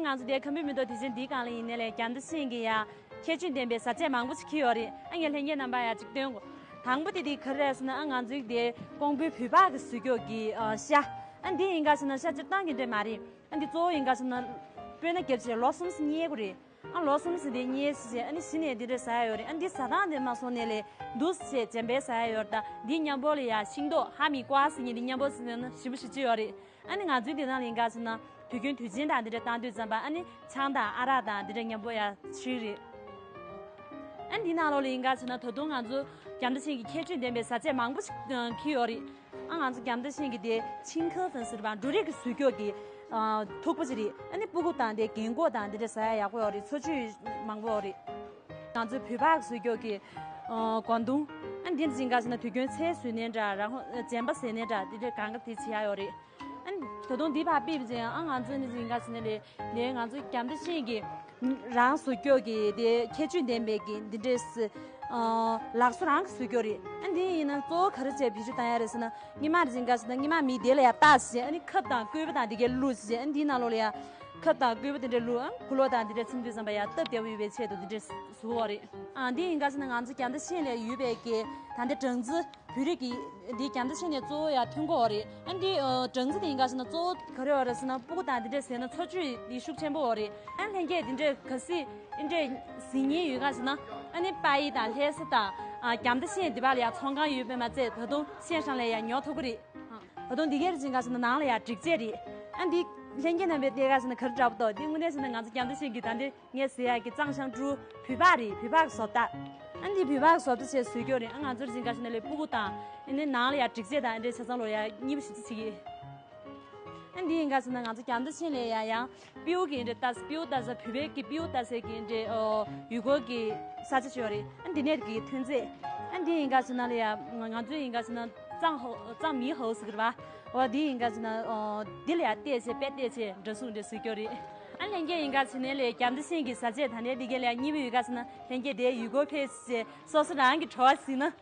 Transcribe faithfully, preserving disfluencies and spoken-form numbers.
ང་ཚོ་དེ་ཁམ་བུའི་མེ་ཏོག་དུས་ཆེན་འདིའི་སྒང་ལ་ཡིན་ནའི་ལས་རྒྱ་མདའ་ཤིང་གི་ཡ་ཁྱད་ཆོས་ལྡན་པའི་བཟའ་ཆས་མང་པོ་ཞིག་འཁྱེར་ཡོད་རེད། ཨ་ངས་ལྷན་རྒྱས་རྣམ་པ་ཡ་གཅིག་སྟོན་གོ། དང་པོ་དེ་དེ་ག་རེ་རེད་ཟེར་ན། ཨ་ང་ཚོའི་དེ་ཀོང་པོའི་བོད་ཕག་གི་བཟོས་ཀྱོག་གི་ཨ་ཤ། ཨ་འདི་ཡིན་ག་ཟེར་ན་ཤ་སྤྱིར་བཏང་གི་འདྲ་མ་རེད། ཨ་འདི་གཙོ་བོ་ཡིན་ག་ཟེར་ན་སྤོས་སྣ་བརྒྱབ་བྱས་ལོ་གསུམ་ཙམ་བསྙལ་དགོས་རེད། ཨ་ལོ་གསུམ་ཙམ་དེ་བསྙལ་བྱས་ཨ་ནི་གཞི་ནས་འདི་འདྲ་ཟ་ཡ་ཡོད་རེད། ཨ་འདི་ཟ་སྟངས་དེ་མ་སོང་ནས་ལས་འདུག་སེ་བྱས་འཇམ་པོ་ཟ་ཡ་ཡོད་རེད། ད་འདི་མཉམ་པོ་ལ་ཡ་ཤིང་ཏོག་ཧ་མི་ཀོ་ཟེར་མཁན་འདི་མཉམ་པོ་ཟ་ན་ཞིམ་པོ་ཞེ་པོ་ཅིག་ཡོད་རེད། ཨ་ནི་ང་ཚོའི་འདི་ནང་ལ་ཡིན་ག་ཟེར་ན་དུས་རྒྱུན་དུས་ཆེན་དང་འདི་འདྲ་བཏང་དུས་ཙམ་པ་ཨ་ནི་ཆང་དང་ཨ་རག་དང་འདི་འདྲ་མཉམ་པོ་ཡ་ཞུས་རེད། ཨ་ནི་འདི་ནང་ལོགས་ལ་ཡིན་ག་ཟེར་ན་ད་དུང་ང་ཚོ་རྒྱ་མདའ་ཤིང་གི་ཁྱད་ཆོས་ལྡན་པའི་བཟའ་ཆས་མང་པོ་ཞིག་ཨ་འཁྱེར་ཡོད་རེད། ཨ་ང་ཚོ་རྒྱ་མདའ་ཤིང་གི་དེ་ཆིང་ཁེ་ཧྥན་ཟེར་བ་འབྲུ་རིགས་ཀྱི་བཟོས་ཀྱོག་གི་ཨ་ཐུག་པ་ཅིག་རེད། ཨ་ནི་སྤུ་གུ་དང་དེ་རྒན་གོག་དང་འདི་འདྲ་ཟ་ཡ་ཡག་པོ་ཡོད་རེད། འཚོ་བཅུད་མང་པོ་ཡོད་རེད། ང་ཚོའི་བོད་ཕག་བཟོས་ཀྱོག་གི་ཨ་གོང་ཐུང་། ཨ་འདི་འཛིན་ག་ཟེར་ན་དུས་རྒྱུན་ཚལ་བཟོས་ནའི་འདྲ། རང་ཧོ་རྗེན་པ་ཟས་ནའི་འདྲ། འདི་འདྲ་གང་ག་དེ་བྱེད་ཡ་ཡོད་རེད། ཨ་ནི་ད་དུང་འདི་ཕར་ཕེབས་རྗེས་ཨ་ང་ཚོ་ནི་འཛིན་ག་ཟེར་ན་ལས་ལས་ང་ཚོ་རྒྱ་མདའ་ཤིང་གི་རང་བཟོས་ཀྱོག་གི་དེ་ཁྱད་ཆོས་ལྡན་པའི་གི་འདི་འདྲས་ཨ་ལག་བཟོ་རང་གི་བཟོས་ཀྱོག་རེད། ཨ་འདི་ཡིན་ན་གཙོ་བོ་ག་རེ་བྱས་བེད་སྤྱོད་བཏང་ཡ་རེད་ཟེར་ན། སྔོན་མ་འཛིན་ག་ཟེར་ན་སྔོན་མ་མི་དེ་ལ་ཡ་བཏགས་བྱས་ཨ་ནི་ཁབ་དང་སྐུད་པ་དང་འདི་གའི་བླུགས་བྱས་ཨ་ནི་འདིའི་ནང་ལོགས་ལ་ཡ་ཁབ་དང་སྐུད་པ་དེ་འདྲ་བླུགས། ཨ་ནི་གུ་ལོག་དང་འདི་འདྲ་ཚིམ་དུས་ཙམ་པ་ཡ་སྟབས་བདེ་པོ་ཡོད་པའི་ཆེད་དུ་འདི་འདྲ་བཟོས་པ་རེད། ཨ་འདི་ཡིན་ག་ཟེར་ན་ང་ཚོ་རྒྱ་མདའ་ཤིང་ལ་ཡོད་པའི་གི་ད་འདི་སྦྲང་རྩི། བོད་རིགས་ཀྱི་འདི་རྒྱ་མདའ་ཤིང་ནས་གཙོ་བོ་ཡ་ཐོན་གོ་རེད། ཨ་འདི་ཨ་སྦྲང་རྩི་དེ་ཡིན་ག་ཟེར་ན་གཙོ་བོ་ག་རེ་ཡོད་རེད་ཟེར་ན་སྤུ་གུ་དང་འདི་འདྲས་ཟས་ན་འཚོ་བཅུད་འདི་ཤུགས་ཆེན་པོ་ཡོད་རེད། ཨ་ལྷན་རྒྱས་འདི་འདྲས་ག་སྲིད་འདི་འདྲས་ཟིན་ཉེན་ཡོད་ག་ཟེར་ན། ཨ་ནི་པ་ཡི་དང་ལྷ་ས་དང་ཨ་རྒྱ་མདའ་ཤིང་འདི་པ་ལ་ཡ་ཚོང་ཁང་ཡོད་པས་མ་ཚད་ད་དུང་ཤན་ཤང་ལ་ཡ་ཉོ་ཐུབ་ཀྱི་རེད། ད་དུང་འདི་གའི་རིགས་ཡིན་ག་ཟེར་ན་ནང་ལ་ཡ་སྒྲིག་ཆས་རེད། ཨ་འདི་ལྷན་རྒྱས་རྣམ་པས་བལྟས་ག་ཟེར་ན་ག་རེ་འདྲ་པོ་འདུག་འདི་དངོས་གནས་ཟེར་ན་ང་ཚོ་རྒྱ་མདའ་ཤིང་གི་ད་འདི་ངས་ཟེར་ཡག་གི་གཙང་ཤང་ཀྲུའུ་བོད་ཕག་རེད། བོད་ཕག་གི་བཟོ་ལྟ། ཨ་འདི་བོད་ཕག་གི་བཟོ་ལྟ་བྱས་བཟོས་ཀྱོག་རེད། ཨ་ང་ཚོར་འཛིན་ག་ཟེར་ན་ལས་སྤུ་གུ་དང་ཨ་ནི་ནང་ལ་ཡ་སྒྲིག་ཆས་དང་ཨ་འདྲས་ཆ་ཚང་ལོ་ཡ་གཉིས་པ་ཞིག་ཅིག་བྱེད་ཀྱི། ཨ་འདི་ཡིན་ག་ཟེར་ན་ང་ཚོ་རྒྱ་མདའ་ཤིང་ལས་ཡ་ཡང་སྤྲེའུ་གི་ཨ་འདྲས་ལྟ་ས། སྤྲེའུ་ལྟ་ས་བོད་པའི་གི་སྤྲེའུ་ལྟ་ས་གི་ཨ་འདྲས་ཨོ་ཡུལ་སྐོར་གི་ས་ཆ་ཅིག་ཡོད་རེད། ཨ་འདི་ནས་གི་ཐོན་རྫས། ཨ་འདི་ཡིན་ག་ཟེར་ན་ལས་ཡ་ང་ང་ཚོ་ཡིན་ག་ཟེར་ན་གཙང་ཧོ་གཙང་མི་ཧོ་ཟེར་གི་རེད་པ། འོ་འདི་ཡིན་ག་ཟེར་ན་ཨོ་འདི་ལ་ཡ་བལྟས་བྱས་དཔེ་བལྟས་བྱས་འདྲ་གཟུགས་འདྲ་བཟོས་ཀྱོག་རེད། ཨ་ལྷན་རྒྱས་ཡིན་ག་ཟེར་ན་ལས་རྒྱ་མདའ་ཤིང་གི་བཟའ་ཆས་ད་ནས་འདི་གའི་ལས་གཉིས་པ་ཡོད་ག་ཟེར་ན་ལྷན་རྒྱས་དེ་ཡུལ་སྐོར་ཕེབས་བྱས་སོ་སོ་རང་གི་བྲོ་བ་ཟིན་ན།